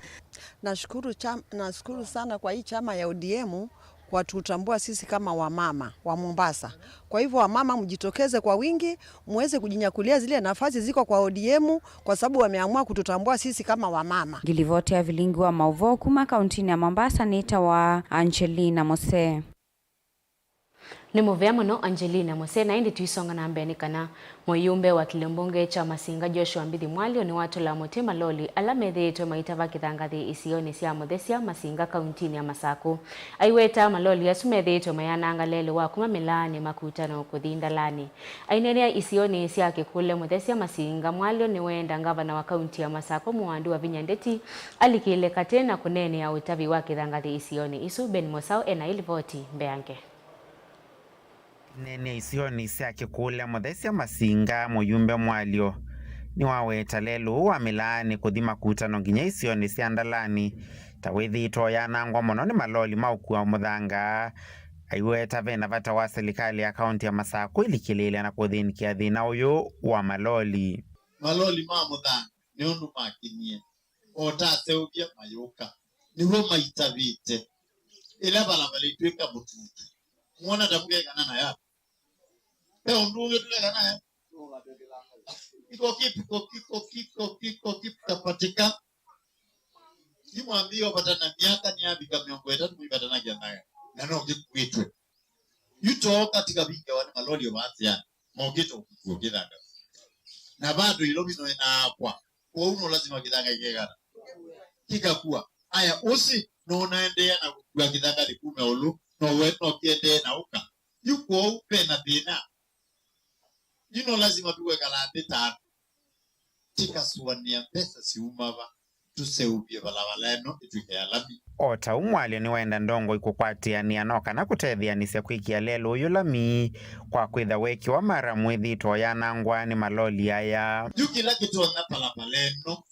Nashukuru cham-, nashukuru sana kwa hii chama ya O D M kwa tutambua sisi kama wamama wa Mombasa. Kwa hivyo wamama, mjitokeze kwa wingi, muweze kujinyakulia zile nafasi ziko kwa O D M kwa sababu wameamua kututambua sisi kama wamama. Ngilivoti ya vilingi wa mauvoo kuma kauntinĩ ya Mombasa nĩtawa Angelina Mose. Nĩ mũvea mũno Angelina Mose, na ĩndĩ tũisonga na mbee nĩ kana mũyumbe wa kĩlĩo mbunge kya Masinga Joshua Mbithi Mwalyo nĩwatũla mũtĩ maloli ala methĩĩtwe maitava kĩthangathĩ isionĩ sya Mũthesya, Masinga, kauntinĩ ya Masakũ. Aiweta maloli asu methĩĩtwe mayananga lelũ wa kuma mĩlaanĩ makutano kũthi ndalanĩ. Aineenea isionĩ sya Kĩkũle, Mũthesya, Masinga, Mwalyo nĩwenda ngavana wa kaunti ya Masakũ Mũwandu Wavinya Ndeti alikĩle katĩ na kũneenea ũtavi wa kĩthangathĩ isionĩ isu. Ben Mũsaũ ena ĩlivoti mbeange. Aineenea isionĩ sya Kĩkũle, Mũthesya, Masinga, mũyumbe Mwalyo nĩwaweta lelũ ũũ wa mĩlaanĩ kũthi makutano nginya isionĩ sya ndalanĩ, ta wĩthĩĩtwe ũyanangwa mũno nĩ maloli ma ũkua mũthanga. Aiweta vena vata wa silikalĩ ya kaunti ya Masakũ ĩlikĩlĩĩle na kũthĩnĩkĩa thĩna ũyũ wa maloli. Maloli ma mũthanga nĩ ũndũ makinyie, o ta aseũvya mayũka, nĩw'o maitavĩte. Ĩla valava ĩtw'ĩka mũtutu, mwona ta mũkekana nayo? Ve ũndũ ũngĩ tũkekana nayo? Iko kipi, iko kipi, iko kipi, iko kipi, iko kipi kapatika? Nimwambie, ũvatana myaka nĩyavika mĩongo ĩtatũ, mũivatana kĩthanga, na no kĩkuĩtwe. Yu too katika vingewa nĩ maloli o vaa nzĩanĩ, mokĩte ũkũkua kĩthanga. Na bado Ilovi no ĩnaakwa, kwoou no lazima kĩthanga kĩkekana, kĩkakua. Aya, ũsi no ũnaendeea na kũkua kĩthanga kĩkume ũlũ, no we, no kĩendee na ũka. Yu kwoou ve na thĩna. Yu no lazima tũkwĩkala nthĩ ta andũ, tũkasũanĩa mbesa siuma va, tũseũvye valava ĩno ĩtw'ĩke ya lami. O ta ũu Mwalyo nĩwenda ndongoi kũkwatĩanĩa no kana kũtetheanĩsya kwĩkĩa lelũ ũyũ lami, kwa kwĩtha weekĩwa maramu wĩthĩĩtwe ũyanangwa nĩ maloli aya. Yu kĩla kĩtonya valava ĩno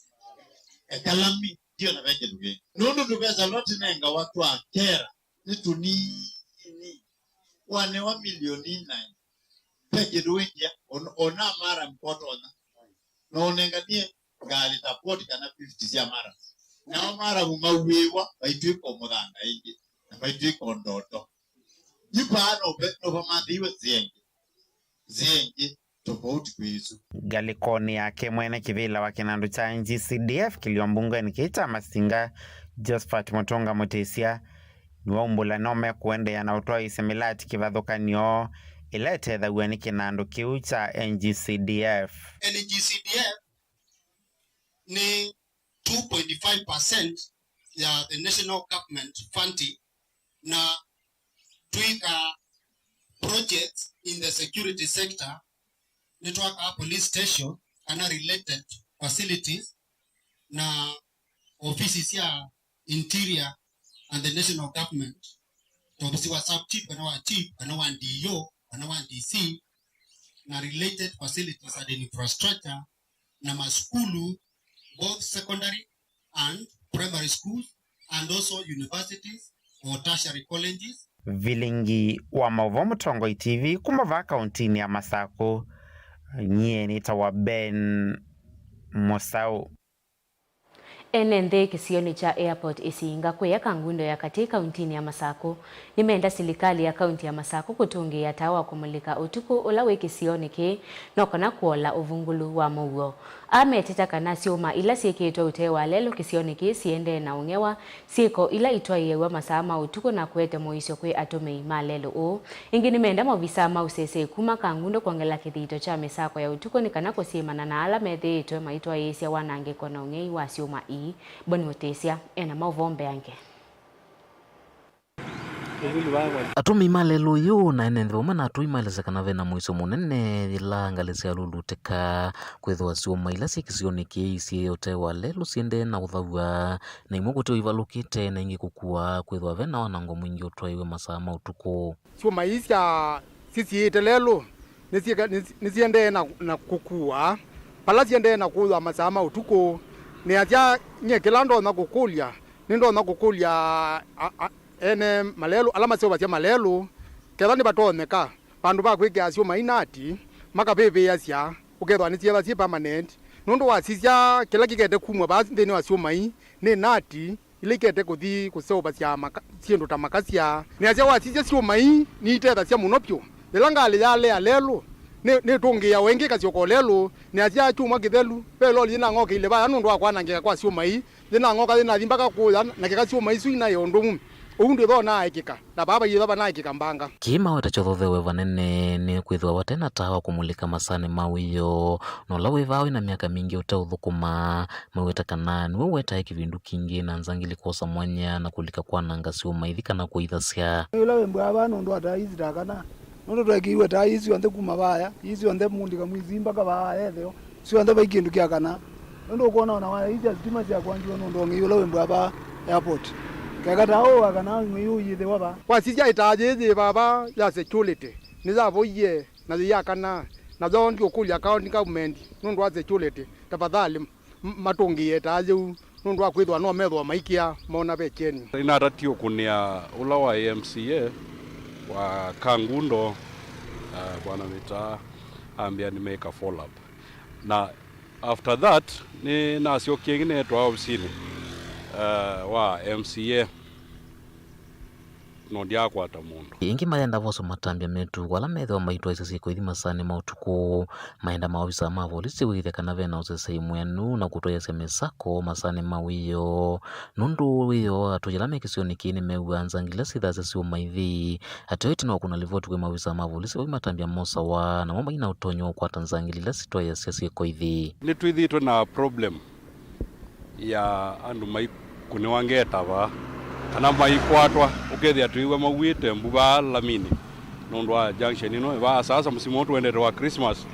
eka lami, ndio na ve kĩndũ kĩngĩ. Nũndũ tũvesa tũla tũnengawa twa kera nĩ tũnini. Wanewa milioni nine. Ve kĩndũ wĩkĩa, on-, ona mara mkotonya. Na ũnenganie ngalĩ ta forty kana fifty sya mara. Nao mara mauĩwa, maitw'ĩka o mũthanga ĩngĩ, na maitw'ĩka o ndoto. Yu vaa no ve, no vamathĩiwe nzĩa ĩngĩ. Nzĩa ĩngĩ tofauti kwĩ ĩsu. Ngalĩkonĩ yake, mwene kĩvĩla wa kĩnandũ kya N G C D F kĩlio mbungenĩ kĩĩ kya Masinga, Josephat Mũtũnga Mũtĩsya, nĩwaumbũla no mekũendeea na ũtwaĩĩsya mĩlati kĩvathũkany'o ĩla ĩtethaw'a nĩ kĩnandũ kĩu kya N G C D F. N G C D F nĩ two point five percent ya the national government funding, na twĩkaa projects in the security sector, nĩtwakaa police station kana related facilities, na ofisi sya interior and the national government, ta ovisi wa sub chief kana wa chief kana wa D O kana wa D C, na related facilities and infrastructure, na masukulu, both secondary and primary schools and also universities or tertiary colleges. Vilingi wa maũvoo Mũtongoi T V kuma vaa kauntinĩ ya Masakũ, nyie nĩtawa Ben Mũsaũ. Ene nthĩ kĩsionĩ kya Airport Isinga kũya Kangundo ya katĩ kauntinĩ ya Masakũ nĩmenda silikalĩ ya kaunti ya Masakũ kũtũngĩĩa taa wa kũmũlĩka ũtukũ ũla wĩ kĩsionĩ kĩĩ no kana kũola ũvungũlu wa mũuo. Aa metĩta kana syũma ila syĩkĩĩtwe ũtee wa lelũ kĩsionĩ kĩĩ siendee na ũng'ewa, syĩko ila itwaĩĩaw'a masaa ma ũtukũ na kũete mũisyo kwĩ atũmĩi ma lelũ ũũ. Ĩngĩ nĩmenda maovisaa ma ũsesei kuma Kangundo kwongela kĩthito kya mĩsako ya ũtukũ nĩ kana kũsyĩmana na ala methĩĩtwe maitwaĩĩsya wanangĩko na ũng'ei wa syũma ii. Boni Mũtĩsya ena maũvoo mbeange. Atũmĩi ma lelũ ũyũ na ene nthĩ vamwe na atũi maelesya kana ve na mũisyo mũnene yĩla ngalĩ syalulutĩka, kwĩthĩwa syũma ila syĩ kĩsionĩ kĩĩ syĩ ũtee wa lelũ siendee na ũthaw'a, na imwe kũte ũivalũkĩte na ingĩ kũkua, kwĩthĩwa ve na wanango mwingĩ ũtwaĩwe masaa ma ũtukũ. Syũma ii sya, sisiĩĩte lelũ nĩsyĩka-, nĩsi-, nĩsiendee na, na kũkua vala siendee na kũthwa masaa ma ũtukũ. Nĩasya, nyie kĩla ndonya kũkũlya, nĩndonya kũkũlya a, a, ene malelũ ala maseũvasya malelũ, ketha nĩvatonyeka vandũ va kwĩkĩa syũma ii nati, makavĩvĩĩasya, ũkethwa nĩsyĩva syĩ permanent, nũndũ wasisya kĩla kĩkete kumw'a vaa nthĩnĩ wa syũma ii nĩ nati ila ikete kũthi kũseũvasya maka-, syĩndũ ta makasya. Nĩasya wasisya syũma ii niitethasya mũno vyũ. Yĩla ngalĩ yalea lelũ, nĩ, nĩtũngĩĩawa ĩngĩ ĩkasyoka o lelũ. Nĩasya kyumwa kĩthelu, ve loli yĩnang'okeile vaya nũndũ wa kwanangĩka kwa syũma ii, yĩnang'oka yĩnathi mbaka kũya na kĩka syũma isu inaĩ ũndũ ũmwe. Ũu ndwĩthwa ũnaaĩkĩka, na vaa vaiyĩthwa vanaĩkĩka mbanga. Kĩĩ maweta kyothothewe vanene nĩ kwĩthĩwa vate na taa wa kũmũlĩka masaanĩ ma wĩoo, na ũla wĩ vaa wĩ na myaka mingĩ ũteũthũkũma. Maweta kana nĩwe ũwetae kĩvindu kingĩ na nzangili kwosa mwanya na kũlika kwananga syũma ithi kana kũithasya. Nĩ ũla wĩmbwaa vaa nũndũ wa taa ii sitakana, nũndũ tweekĩiwe taa ii syonthe kuma vaya, ii syonthe mũndĩ kamwisi mbaka vaa etheo, syonthe vai kĩndũ kya kana. Nũndũ ũkwona ona waya ii sya sitima syakwangĩwa nũndũ wa ũng'ei ũla wĩmbwaa vaa airport. Keka taa ũũ wa kana ũng'ei ũũ yĩthĩwa vaa. Wasisya ĩtaa yĩĩ yĩ vaa vaa ya security nĩyavoie na yĩyakana, na yo ndiũkũlya county government nũndũ wa security, tafadhali m-, matũngĩĩe taa yĩu nũndũ wa kwĩthĩwa no methĩwa maikĩa mona ve kyeni. Nĩnatatie ũkũnĩa ũla wa M C A wa Kangundo, uh, Bwana Mĩtaa, ambĩa nĩmeka follow up. Na after that, nĩnasyokie ĩngĩ neetwa ovisinĩ, uh, wa M C A. No ndyakwata mũndũ. Ĩngĩ mayenda voso matambya metu ala methĩwa maitwaĩsya syĩko ithi masaanĩ ma ũtukũ, mayenda maovisaa ma volisi wĩthya kana ve na ũsesei mwĩanu na kũtwaĩasya mĩsako masaanĩ ma wĩoo, nũndũ wĩoo atũi ala me kĩsionĩ kĩĩ nĩmew'aa nzangili ila syĩthasya syũma ithi. Ateo ĩtina wa kũna livoti kwĩ maovisaa ma volisi vai matambya mosawa, namo mai na ũtonyi wa kũkwata nzangili ila sitwaĩasya syĩko ithi. Nĩtwĩthĩĩtwe na problem ya andũ maikũnĩwa ngeta vaa, kana maikwatwa, ũkethĩa twĩw'a mauĩte mbu vaa laminĩ nũndũ wa junction ĩno ĩvaa. Sasa msimu ũũ tũendete wa Christmas,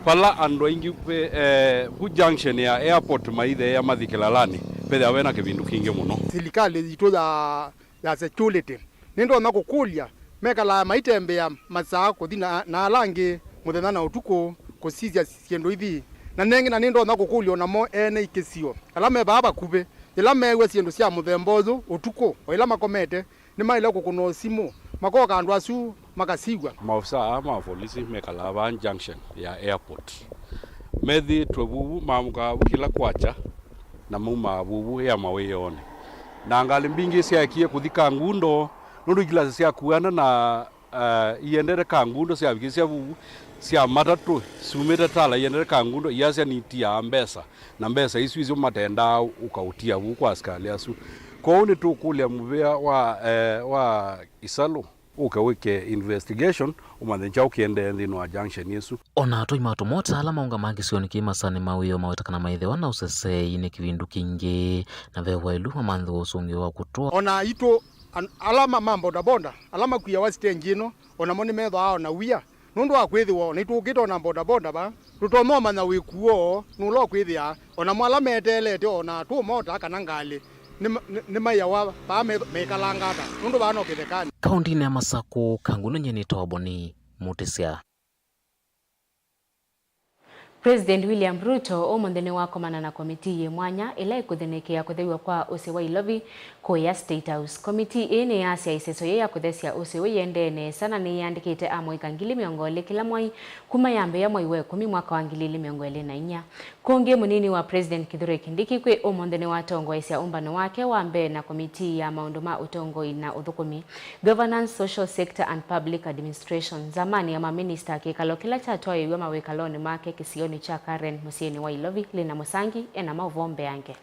vala andũ aingĩ ve, eh, vu junction ya airport maitheea mathi kĩlalanĩ, vethĩawa ve na kĩvindu kingĩ mũno. Silikalĩ yitũ ya ya security. Nĩndonya kũkũlya, mekalaa maitembea masaa kũthi na, na ala angĩ mũthenya na ũtukũ kũsisya syĩndũ ithi? Na nengĩ, na nĩndonya kũkũlya o namo ene ikĩsio ala me vaa vakuvĩ, yĩla meew'a syĩndũ sya mũthemba ũyũ ũtukũ, o ĩla makomete, nĩmaĩle kũkũnwa simũ, makooka andũ asu makasiw'a. Maovisaa aa ma volisi mekalaa vaa junction ya airport. Methĩĩtwe vuvu, maamũkaa vu kĩla kwakya, na maumaa vuvu ya mawĩonĩ. Na ngalĩ mbingĩ syaekie kũthi Kangundo, nũndũ ikilasya syakuana na, uh, iendete Kangundo, syavikĩsya vuvu, sya matatũ sumĩte Tala iendete Kangundo, iyasya nitiaa mbesa, na mbesa isu isyo matendaa ũkaũtia vuvu kwa asikalĩ asu. Kwoou nĩtũkũlya mũvĩa wa, eh, wa Isalũ ũke wĩke investigation, ũmanye kyaũ kĩendee nthĩnĩ wa junction ĩsu. O na atũi ma tũmota ala maũngamaa kĩsionĩ kĩĩ masaanĩ ma wĩoo maweta kana maĩthĩwa na ũsesei nĩ kĩvindu kĩngĩ, na ve waĩlu mamanthe ũsũngĩo wa kũtũa. O na aitũ an-, ala ma, ma bodaboda, ala makuawa sitenji ĩno, o namo nĩmethĩawa o na wia. Nũndũ wa kwĩthĩwa o naitũ tũkĩte o na bodaboda vaa, tũtonya ũmanya wĩku woo nũla ũkwĩthĩa, o namo ala meteelete o na tũmota kana ngalĩ nĩ, nĩ, nĩmaĩawa vaa me, mekalanga ata, nũndũ vaa no kĩthekanĩ. Kaũntinĩ ya Masakũ, Kangundo, nyie nĩtawa Boni Mũtĩsya. President William Ruto ũmũnthĩ nĩwakomana na komitii yĩ mwanya ĩla ĩkũthĩnĩkĩa kũthew'a kwa ũsĩ wa ilovi kũya State House. Komitii ĩĩ nĩyasya ĩseso yĩĩ ya kũthesya ũsĩ ũũ yĩendee nesa na nĩyĩandĩkĩte amũika ngili mĩongo ĩlĩ kĩla mwai kuma yambĩĩa mwai wa ĩkũmi mwaka wa ngili ilĩ mĩongo ĩlĩ na inya. Kũngĩ, mũnini wa President Kithure Kindiki kwĩ ũmũnthĩ nĩwatongoesya ũmbano wake wa mbee na komitii ya maũndũ ma ũtongoi na ũthũkũmi, Governance, Social Sector and Public Administration, nzamanĩ ya maminista, kĩkalo kĩla kyatwaĩĩw'e mawĩkalonĩ make kĩsionĩ kya Karen mũsyĩnĩ wa Ilovi. Lina Mũsangi ena maũvoo mbeange.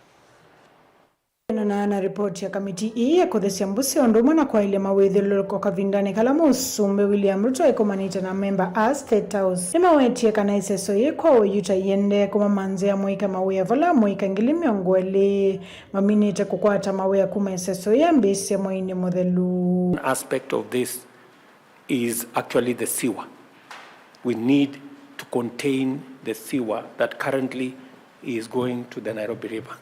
Kwĩanana na ripoti ya kamiti ii ya kũthesya mbũsĩ ũndũ ũmwe na kwaĩlya mawĩthyũlũlũko kavindanĩ kala Mũsumbĩ William Ruto aikomanĩte na amemba a State House, nĩmawetie kana ĩseso yĩĩ kwa ũyu ta iendee kũmamanzĩa mũika mawĩa vala amũika ngili mĩongo ĩlĩ maminĩte kũkwata mawĩa kuma ĩseso yĩĩ yambĩĩsye mweinĩ mũthelu. One aspect of this is actually the sewer. We need to contain the sewer that currently is going to the Nairobi River.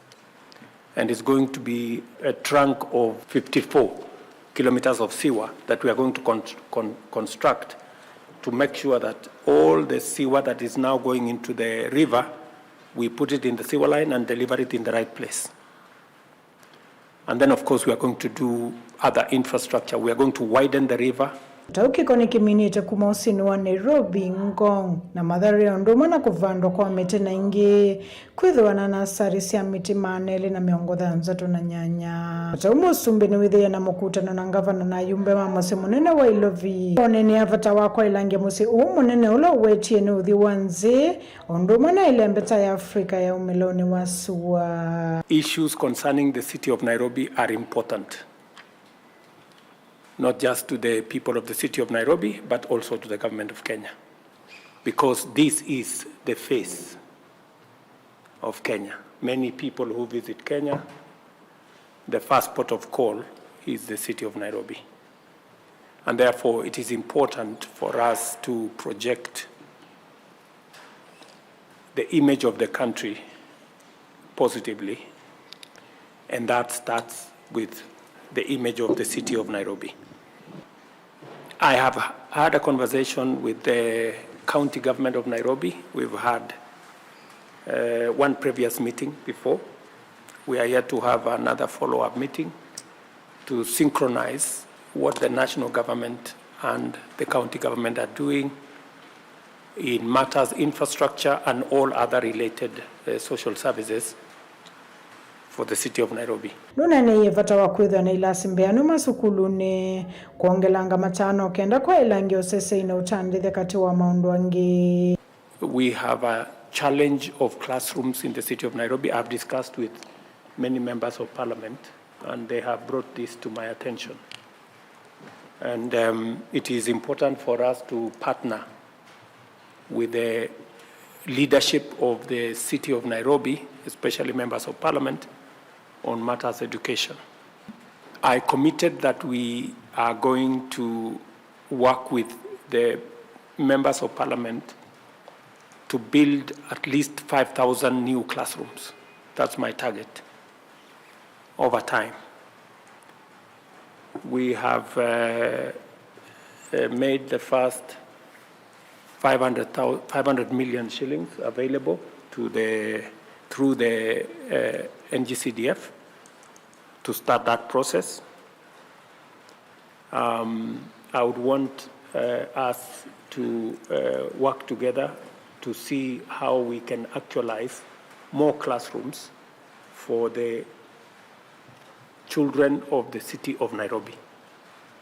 And it's going to be a trunk of fifty-four kilometers of sewer that we are going to con-, con-, construct to make sure that all the sewer that is now going into the river, we put it in the sewer line and deliver it in the right place. And then, of course, we are going to do other infrastructure. We are going to widen the river. Kĩtau kĩko nĩkĩminĩte kuma ũsĩnĩ wa Nairobi, Ngong na Mathare, ũndũ ũmwe na kũvandwa kwa mĩtĩ na ingĩ kwĩthĩwa na nasarĩ sya mĩtĩ maana elĩ na mĩongo thanthatũ na nyanya. Kĩtau Mũsumbĩ nĩwĩthĩĩe na mũkutano na ngavana na ayumbe ma mũsyĩ mũnene wa Ilovi, oneenea vata wa kwaĩlangya mũsyĩ ũũ mũnene ũla ũwetie nĩ ũthyũ wa nzĩ, ũndũ ũmwe na ĩlembeta ya Africa ya ũmĩlonĩ wa sua. Issues concerning the city of Nairobi are important, not just to the people of the city of Nairobi, but also to the government of Kenya, because this is the face of Kenya. Many people who visit Kenya, the first port of call is the city of Nairobi. And therefore, it is important for us to project the image of the country positively, and that starts with the image of the city of Nairobi. I have had a conversation with the county government of Nairobi. We've had, uh, one previous meeting before. We are yet to have another follow-up meeting to synchronize what the national government and the county government are doing in matters infrastructure and all other related, uh, social services for the city of Nairobi. Nũneeneie vata wa kwĩthĩwa na ilasi mbeanu masukulunĩ, kwongelanga matano kenda kwaĩlangya ũsesei na ũtandĩthya katĩ wa maũndũ angĩ. We have a challenge of classrooms in the city of Nairobi. I've discussed with many members of parliament and they have brought this to my attention. And, um, it is important for us to partner with the leadership of the city of Nairobi, especially members of parliament, on matters education. I committed that we are going to work with the members of parliament to build at least five thousand new classrooms. That's my target over time. We have, uh, uh, made the first five hundred thousand, five hundred million shillings available to the, through the, uh, N G C D F to start that process. Um, I would want, uh, us to, uh, work together to see how we can actualize more classrooms for the children of the city of Nairobi.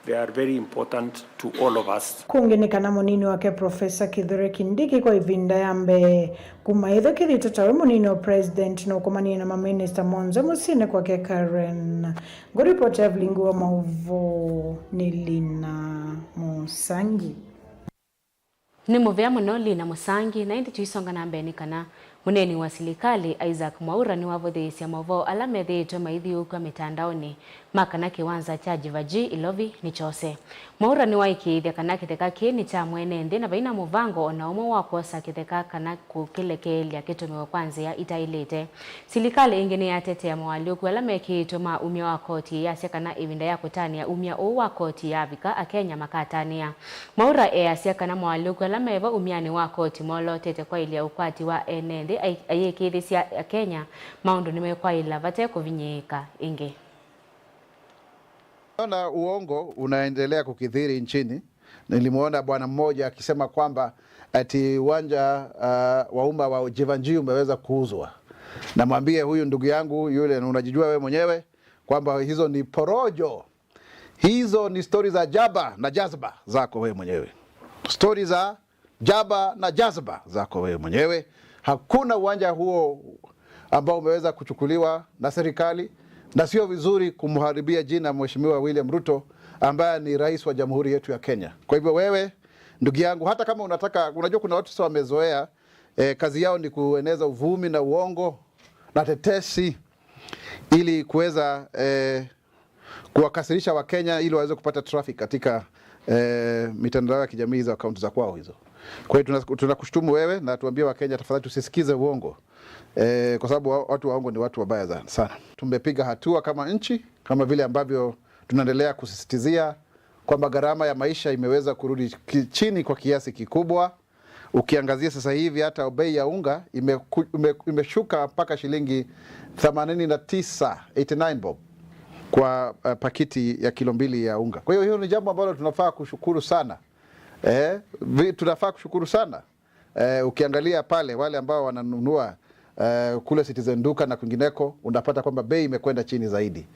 They are very important to all of us. Kũngĩ nĩ kana mũnini wake Professor Kithure Kindiki kwa ĩvinda ya mbee kuma ĩtho kĩthĩte tawe mũnini wa president nũkomanie na maminista monthe mũsyĩnĩ kwake Karen. Ngũripoti ya vilingi wa maũvoo nĩ Lina Mũsangi. Nĩ mũvea mũno Lina Mũsangi, na ĩndĩ tũisonga na mbee nĩ kana Mũneeni wa silikalĩ, Isaac Mwaura, nĩwavũthĩĩsya maũvoo ala methĩĩtwe maithyũũkw'a mĩtandaonĩ ma kana kĩwanza kya Jivaji Ilovi nĩkyose. Mwaura nĩwaĩkĩĩthya kana kĩtheka kĩĩ nĩ kya mwene nthĩ na vaina mũvango o na ũmwe wa kwosa kĩtheka kana kũkĩlekeelya kĩtũmĩwe kwa nzĩa itaĩlĩte. Silikalĩ ĩngĩ nĩyatetea moalyũku ala mekĩĩtwe ma umya wa koti, yasya kana ĩvinda ya kũtanĩa umya ũũ wa koti yavika, Akenya makatanĩa. Mwaura easya kana moalyũku ala me vo umyanĩ wa koti molotete kwaĩlya ũkwati wa ene nthĩ, ai-, ayĩkĩĩthĩsya Akenya maũndũ nĩmekwaĩla vate kũvinyĩĩka ĩngĩ. Naona uongo unaendelea kukithiri nchini. Nilimwona bwana mmoja akisema kwamba ati uwanja, uh, wa umma wa Jivanjii umeweza kuuzwa. Namwambie huyu ndugu yangu yule, na unajijua wewe mwenyewe kwamba hizo ni porojo. Hizo ni stori za jaba na jazba zako wewe mwenyewe. Stori za jaba na jazba zako wewe mwenyewe. Hakuna uwanja huo ambao umeweza kuchukuliwa na serikali, na sio vizuri kumharibia jina Mheshimiwa William Ruto ambaye ni rais wa jamhuri yetu ya Kenya. Kwa hivyo wewe, ndugu yangu, hata kama unataka, unajua kuna watu sasa wamezoea, eh, kazi yao ni kueneza uvumi na uongo na tetesi ili kuweza, eh, kuwakasirisha Wakenya ili waweze kupata traffic katika, eh, mitandao ya kijamii za akaunti za kwao hizo. Kwa hiyo tuna-, tunakushutumu wewe na tuambie Wakenya, tafadhali tusisikize uongo, eh, kwa sababu wa-, watu waongo ni watu wabaya sana, sana. Tumepiga hatua kama nchi, kama vile ambavyo tunaendelea kusisitizia kwamba gharama ya maisha imeweza kurudi ki-, chini kwa kiasi kikubwa. Ukiangazia sasa hivi hata bei ya unga imeku-, ime-, imeshuka mpaka shilingi themanini na tisa, eighty nine bob, kwa, eh, pakiti ya kilo mbili ya unga. Kwa hiyo, hiyo ni jambo ambalo tunafaa kushukuru sana. Eh, vi-, tunafaa kushukuru sana. Eh, ukiangalia pale wale ambao wananunua, eh, kule Citizen Duka na kwingineko, unapata kwamba bei imekwenda chini zaidi.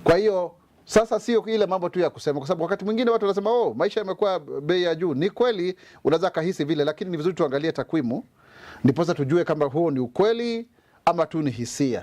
Kwa hiyo, sasa sio ile mambo tu ya kusema, kwa sababu wakati mwingine watu wanasema, "Oh, maisha yamekuwa bei ya juu." Ni kweli, unaweza kahisi vile, lakini ni vizuri tuangalie takwimu, ndiposa tujue kama huo ni ukweli ama tu ni hisia.